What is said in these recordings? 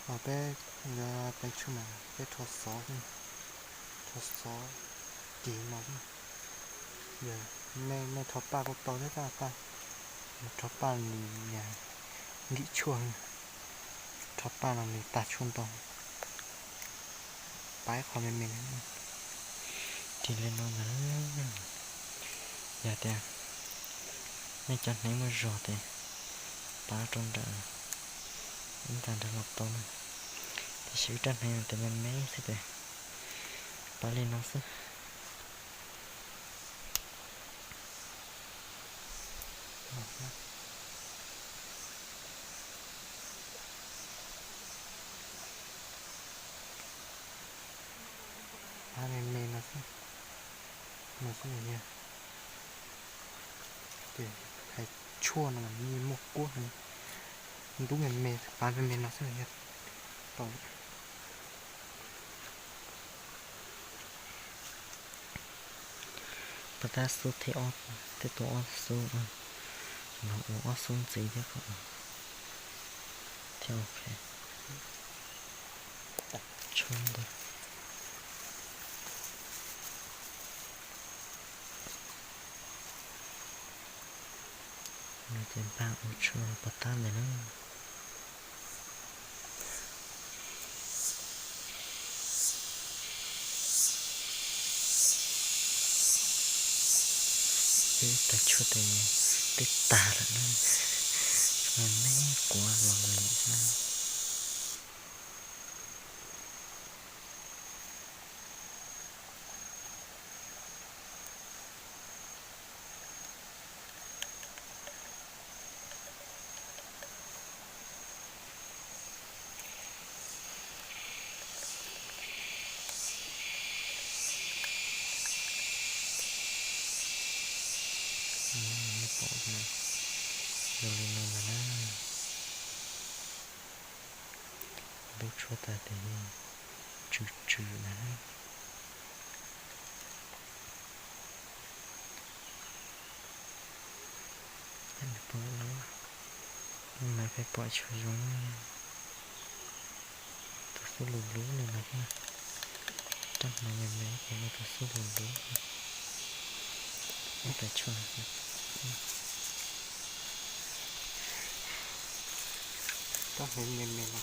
Peb, peb tshuaj mas peb rho xov, rho xov ces no xwb. Yog nej, nej rho paj kuj tau thiab, tab sis rho paj li nkim tshuaj, rho paj no nws tag tshuaj ntau. Pab ib qho me me ces li no ntag. Yog tias nej cov hneev muaj zog ces pab rau nram, ib ntag nrog los tau na. Tiam sis wb rab hneev no ces me me xwb ces pab li no xwb. Pab me me no xwb, no xwb yog. Ces hais tshuaj no mas yeej muaj kuab heev, ntub me me, pab me me no xwb yog tau. Pab tab xub thib ob, tej tus ob xub, no ua ob xub ntxiv thiab ko. Thiab ok. Tshuaj ntawd no ces npaj ua tshuaj pov tab ntawd na. Peb tais tshuaj tes twb tag lawm na, tshuaj me me quav los li na. Nej pom zoo li no ntag na. Ntub tshuaj tas ces tsw tsw na. Pom lub, lub no peb pom tshuaj zoo, tus xub lus lub li no. Rab hneev me me ces yog tus xub lus lub. Ib tais tshuaj, rab hneev me me no.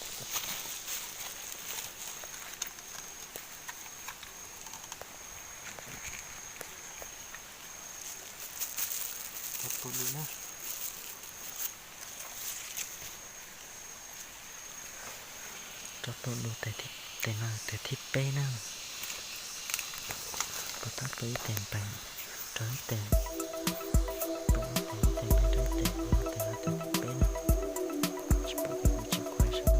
Rau tus lus na. Rau tus lus tes no tes thib peb na. Pov tab tu ib tes npees rau ib tes, tu ib tes, ib tes npees rau ib tes, tes no tes thib peb na. Tsis pom tes kuv tsis khuav saib.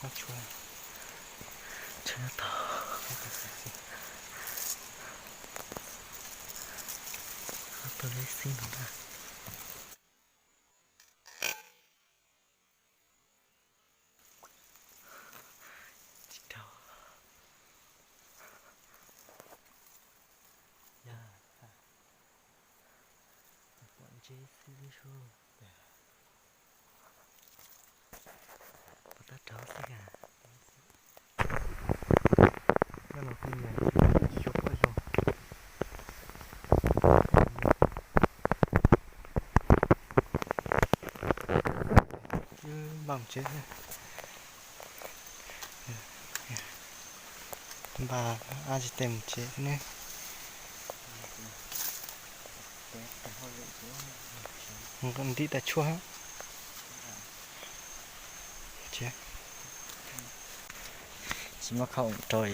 Tshuav, tshuav tau, tau leb xib no na. Tsis dhau. Yog, pom ntses xwb sub. Pom tab rauv xwb a. Nyob no kuj nyiam tsis xyuas poj zog. Wb npaj mus tsev. Npaj ab tsis tes mus tsev xwb ne. Ntim tas tshuaj. Tsis muaj qhov rau.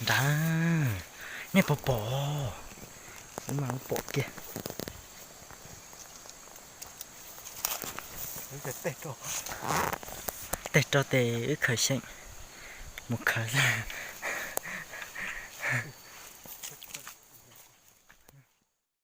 Nrad, nej puas pom? Wb mam pom kiag. Tej rau tes wb khaws xyeem mus khaws xwb.